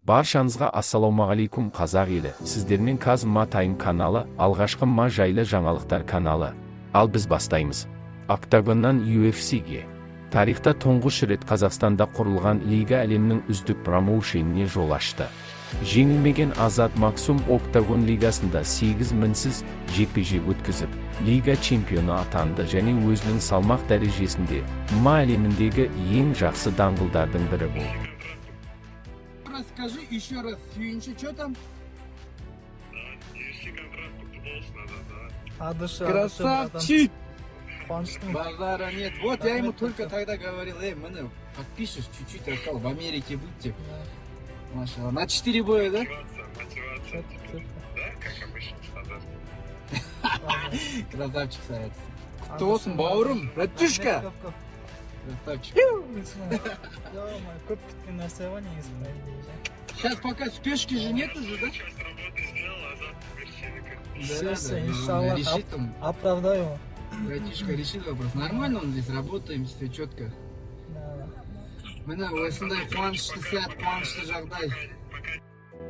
Баршаңызға ассалаумағалейкум, қазақ елі! Сіздермен Каз Ма Тайм каналы, алғашқы ММА жайлы жаңалықтар каналы. Ал біз бастаймыз. Октагоннан UFC-ге. Тарихта тұңғыш рет Қазақстанда құрылған лига әлемнің үздік промоушеніне жол ашты. Жеңілмеген Азат Максум Октагон лигасында 8 мінсіз жекпе-жек өткізіп, лига чемпионы атанды және өзінің салмақ дәрежесінде ММА әлеміндегі ең жақсы даңғылдардың бірі болды. Расскажи еще раз, Сүйінші, что там? UFC контракт құтты болсын, Азат, да. От души, от души, братан. Красавчик! Қуаныштымын. Базара нет. Вот я ему только тогда говорил: эй, міне, подпишешь, чуть-чуть осталось, в Америке будьте. Машалла. На 4 боя, да? Мотивация, мотивация. Четко, четко. Да, как обычно, стандарт. Красавчик, Саят. От Құтты болсын, души, бауырым, братишка! Рахмет, көп, көп. Красавчик. Ё-моё, көп күткен нәрсе ғой негізі, по идее, ше. Сейчас пока спешки же нет уже, да? Часть работы сделал, Азат, вершинка. Всё, всё, иншаллах. Решит он, Оправдаю его. Братишка решит вопрос. Нормально он здесь, работаем, все четко. Да. Міне, осындай қуанышты сәт, қуанышты жағдай.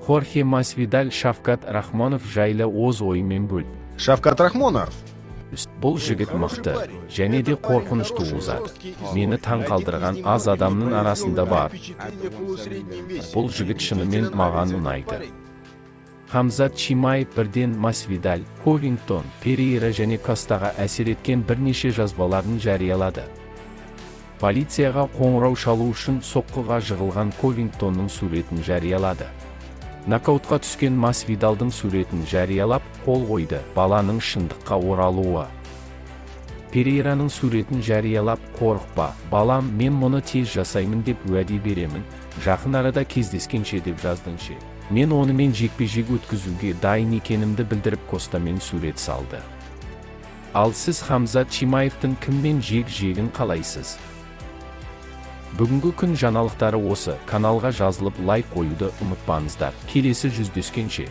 Хорхе Масвидаль Шавкат Рахмонов жайлы өз ойымен бөлісті. Шавкат Рахмонов. Бұл жігіт мықты және де қорқыныш туғызады. Мені таң қалдырған аз адамның арасында бар. Бұл жігіт шынымен маған ұнайды. Хамзат Чимаев бірден Масвидаль, Ковингтон, Перейра және Костаға әсер еткен бірнеше жазбаларын жариялады. Полицияға қоңырау шалу үшін соққыға жығылған Ковингтонның суретін жариялады. Нокаутқа түскен Масвидалдың суретін жариялап, қол қойды: «Баланың шындыққа оралуы». Перейраның суретін жариялап, «Қорықпа, балам, мен мұны тез жасаймын деп уәде беремін, жақын арада кездескенше», – деп жаздыңшы. Мен онымен жекпе-жек өткізуге дайын екенімді білдіріп, Костамен сурет салды. Ал сіз Хамзат Чимаевтың кіммен жек-жегін қалайсыз? Бүгінгі күн жаңалықтары осы. Каналға жазылып, лайк қоюды ұмытпаңыздар. Келесі жүздескенше!